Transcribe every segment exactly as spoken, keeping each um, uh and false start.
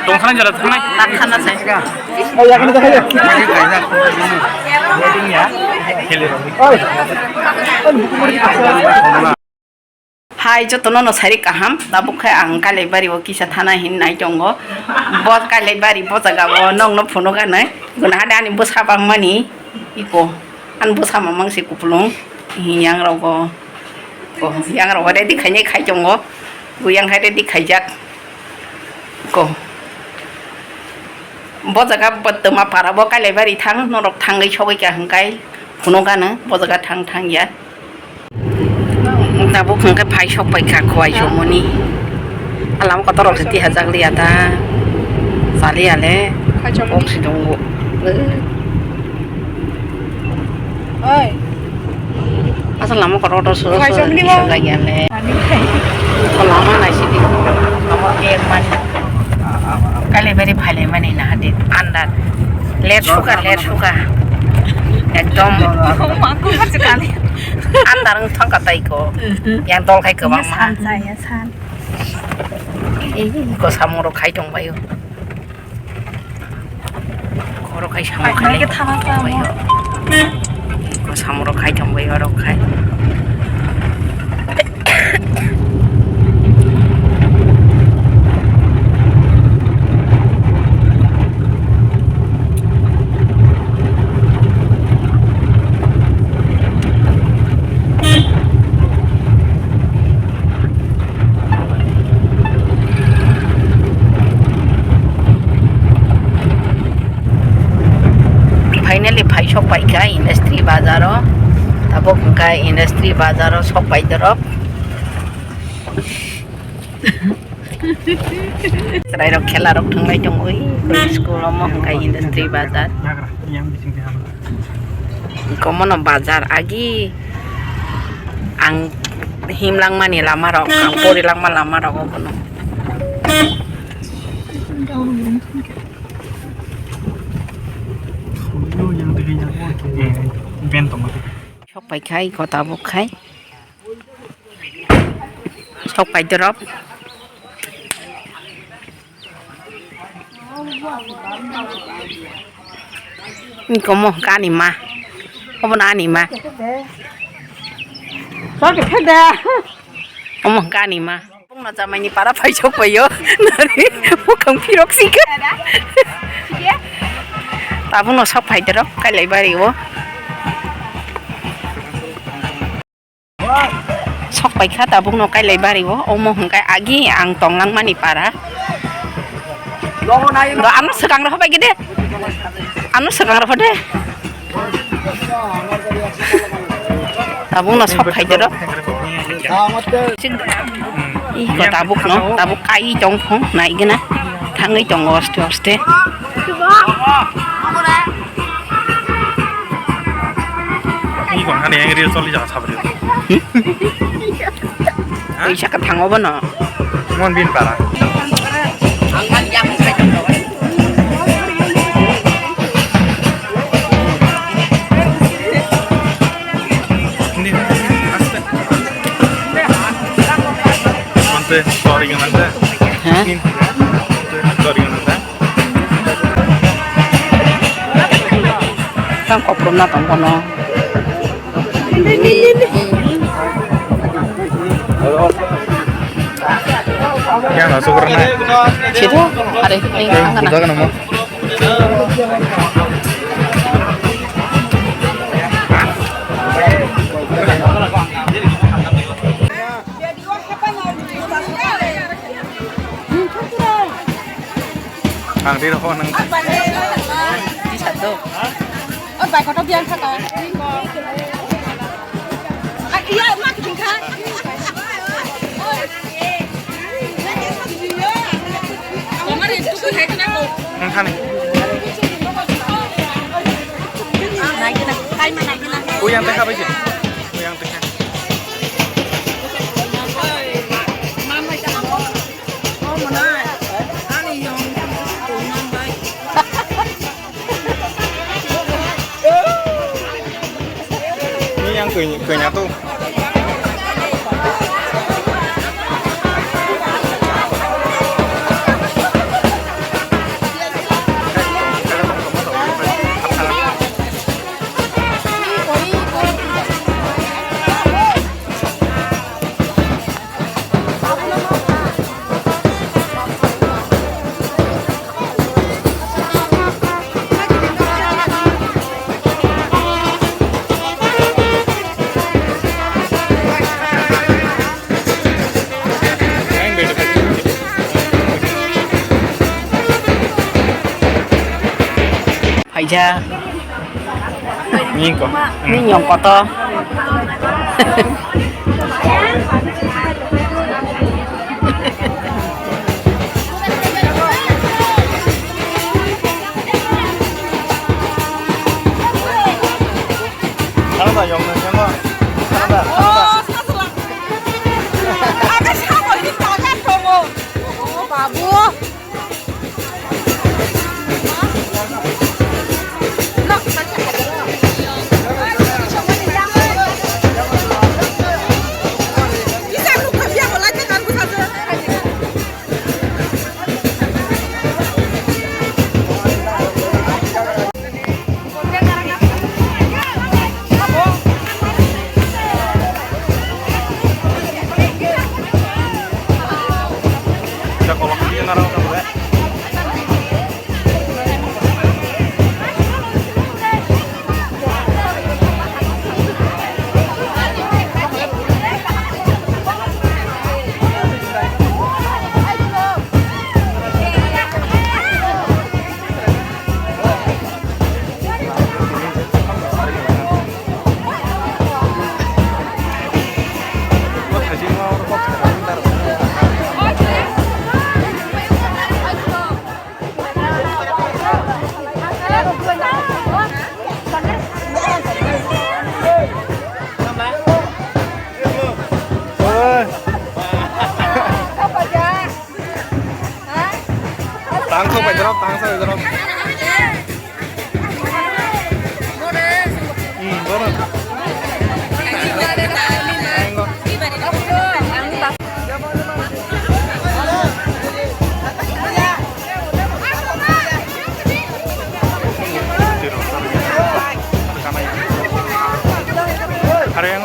Tongthana jora thangnai. Thana sai. Hai, jotono no sari kaham, tabuk khe ang Kailaibari o kisa thana hin nai tongo. Bo Kailaibari bo jaga o nokno phunuk anai. Guna hade ani bwsa bangmani iko. Ani bwsa mamang se kupulung. Yang rogo. Ko, yang rogo ready khainai khai tongo. Bo yang hai ready khaijak. Ko. Bo jaga bo twma para bo Kailaibari thang, norok thangwi sogwi kha hwnkhai phunuk ano bo jaga thang thang ya. Tabuk hwnkhe phai sok pai kha khowai somoni. A lama kotor rok se tihajak liya ta. Chaliya le. Kok si tongo. Oi. Asal lama kotor kotor suru suru Kaichomni mo. Lagi ane. Ani khai. Lama nai sidi. Lama air mani. Kailaibari phaile mani na hadi andar. Let suka, let suka. Ekdom. Mangko kha se kali. Andar wng thang ka tai ko. Yang dol khai kwbang ma. San sa ya san. Ko samung rok khai tong baio. Khoro khai samung khai. Thana sa mo. Ko samung rok khai tong baio rok khai. Finally phai sok pai kha industry bazar o. Tabuk hwnkha industry bazar o sok pai dorok. Chwrai rok khela rok thwng lai tongo, ui, school omo hwnkha industry bazar. Komono bazar agi ang himlangmani lama rok, ang porilangma lama rok obono. Sok pai khai, kota buk khai. Sok pai dorop. Komo kani ma. Obo na ani ma. Sok khe da. Omo kani ma. Bongno jamaini para phai sok paio. Nari bukang phirok sika. Tabukno sok phai dorop Kailaibari o. Sok paikha tabukno Kailaibari o, omo hwnkhe agi ang tonglangmani para. Ro, ano swkang rw phaikhe de. Ano swkang rw de. Tabukno sok khaide ro. Iko tabukno, tabuk kai tong phung naigwna. Thangwi tongo oste oste. Ni kon hani yang reel choli jaga sabri. Hmm? Kaisa ka thango bono. Mon bin para. Ni, aste. Ante, sorry, ante. Ha? Ni, ante, sorry, ante. Tang koprumna tong kono. Yang masuk karena. Situ, ada yang yang sana. Buka kan mau. Ang di rokok nang. Bisa tuh. Oh, bai kotor biang kata. Ah, iya, mak tingkah. Nang thani. Uyang teka bai je. Uyang teka. Ni yang kenya tu. Ja. Ni ko. Ni nyong koto. Ano da, yong na, yong na. Ano da, ano da. Babu. Tang sok bai drop, tang sok bai drop. Hmm, bono. Are yang.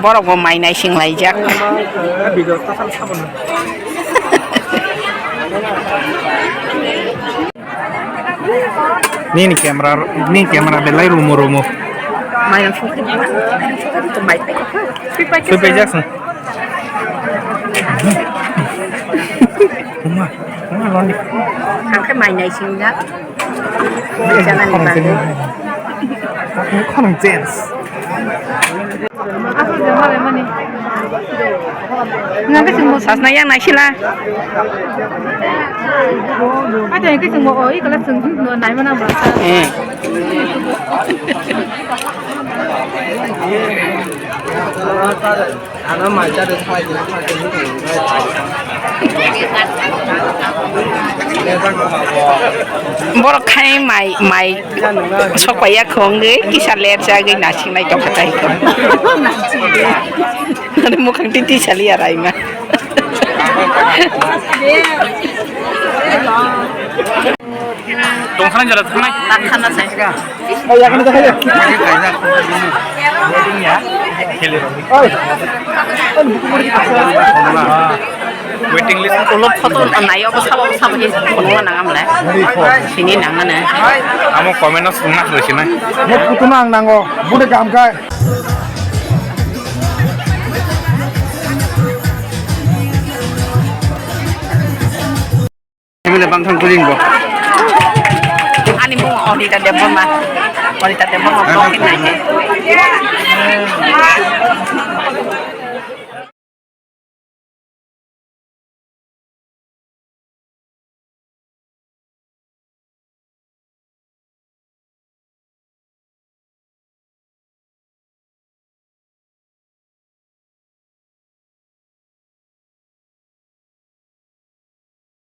Borok bo mai naising laijak. Nini camera, nini camera belai rumo rumo. Mai ang sukri, sukri to mai pai. Sui pai jak sung. Uma, uma loni. Ang khe mai naising jak. Mai chana ni bagwi. Khorang chance. Sasna yang naisila. Ada yang kesing mo oi kalau sing no nai mana ba. Eh. Borok khai mai, mai sokpaiya khongwi kisa lerjagwi nasingnai tongkha tai kho. Ani mukhang titi saliya raima. Tongkha jora thangnai. Tongkha na sai. Waiting list. Ulo photo nai obo sabo sabo hi phone nang amle. Sini nang nane. Amo comment no sungna khwlai sinai. Mo photo nang nango. Bude kam kai. Emile bangthang turing bo. Ani mung Onita Debbarma. Onita Debbarma blog ni nai.